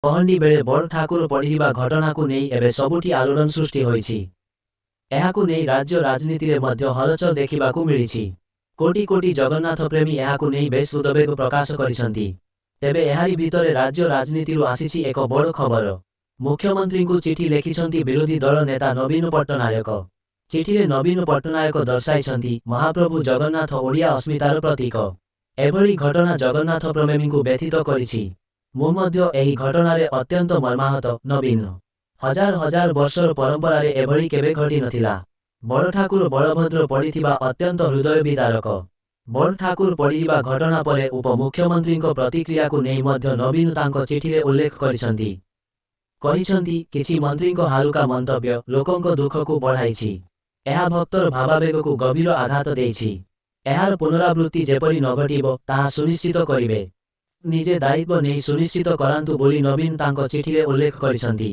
ପହଣ୍ଡି ବେଳେ ବଡ଼ ଠାକୁର ପଡ଼ିଯିବା ଘଟଣାକୁ ନେଇ ଏବେ ସବୁଠି ଆଲୋଡ଼ନ ସୃଷ୍ଟି ହୋଇଛି। ଏହାକୁ ନେଇ ରାଜ୍ୟ ରାଜନୀତିରେ ମଧ୍ୟ ହଲଚଲ ଦେଖିବାକୁ ମିଳିଛି। କୋଟି କୋଟି ଜଗନ୍ନାଥ ପ୍ରେମୀ ଏହାକୁ ନେଇ ବେଶ୍ ଉଦବେଗ ପ୍ରକାଶ କରିଛନ୍ତି। ତେବେ ଏହାରି ଭିତରେ ରାଜ୍ୟ ରାଜନୀତିରୁ ଆସିଛି ଏକ ବଡ଼ ଖବର। ମୁଖ୍ୟମନ୍ତ୍ରୀଙ୍କୁ ଚିଠି ଲେଖିଛନ୍ତି ବିରୋଧୀ ଦଳ ନେତା ନବୀନ ପଟ୍ଟନାୟକ। ଚିଠିରେ ନବୀନ ପଟ୍ଟନାୟକ ଦର୍ଶାଇଛନ୍ତି, ମହାପ୍ରଭୁ ଜଗନ୍ନାଥ ଓଡ଼ିଆ ଅସ୍ମିତାର ପ୍ରତୀକ। ଏଭଳି ଘଟଣା ଜଗନ୍ନାଥ ପ୍ରେମୀଙ୍କୁ ବ୍ୟଥିତ କରିଛି। ମୁଁ ମଧ୍ୟ ଏହି ଘଟଣାରେ ଅତ୍ୟନ୍ତ ମର୍ମାହତ ନବୀନ। ହଜାର ହଜାର ବର୍ଷର ପରମ୍ପରାରେ ଏଭଳି କେବେ ଘଟିନଥିଲା। ବଡ଼ଠାକୁର ବଳଭଦ୍ର ପଡ଼ିଥିବା ଅତ୍ୟନ୍ତ ହୃଦୟ ବିଦାରକ। ବଡ଼ଠାକୁର ପଡ଼ିଯିବା ଘଟଣା ପରେ ଉପମୁଖ୍ୟମନ୍ତ୍ରୀଙ୍କ ପ୍ରତିକ୍ରିୟାକୁ ନେଇ ମଧ୍ୟ ନବୀନ ତାଙ୍କ ଚିଠିରେ ଉଲ୍ଲେଖ କରିଛନ୍ତି। କହିଛନ୍ତି, କିଛି ମନ୍ତ୍ରୀଙ୍କ ହାଲୁକା ମନ୍ତବ୍ୟ ଲୋକଙ୍କ ଦୁଃଖକୁ ବଢ଼ାଇଛି। ଏହା ଭକ୍ତର ଭାବାବେଗକୁ ଗଭୀର ଆଘାତ ଦେଇଛି। ଏହାର ପୁନରାବୃତ୍ତି ଯେପରି ନଘଟିବ ତାହା ସୁନିଶ୍ଚିତ କରିବେ। ନିଜେ ଦାୟିତ୍ୱ ନେଇ ସୁନିଶ୍ଚିତ କରାନ୍ତୁ ବୋଲି ନବୀନ ତାଙ୍କ ଚିଠିରେ ଉଲ୍ଲେଖ କରିଛନ୍ତି।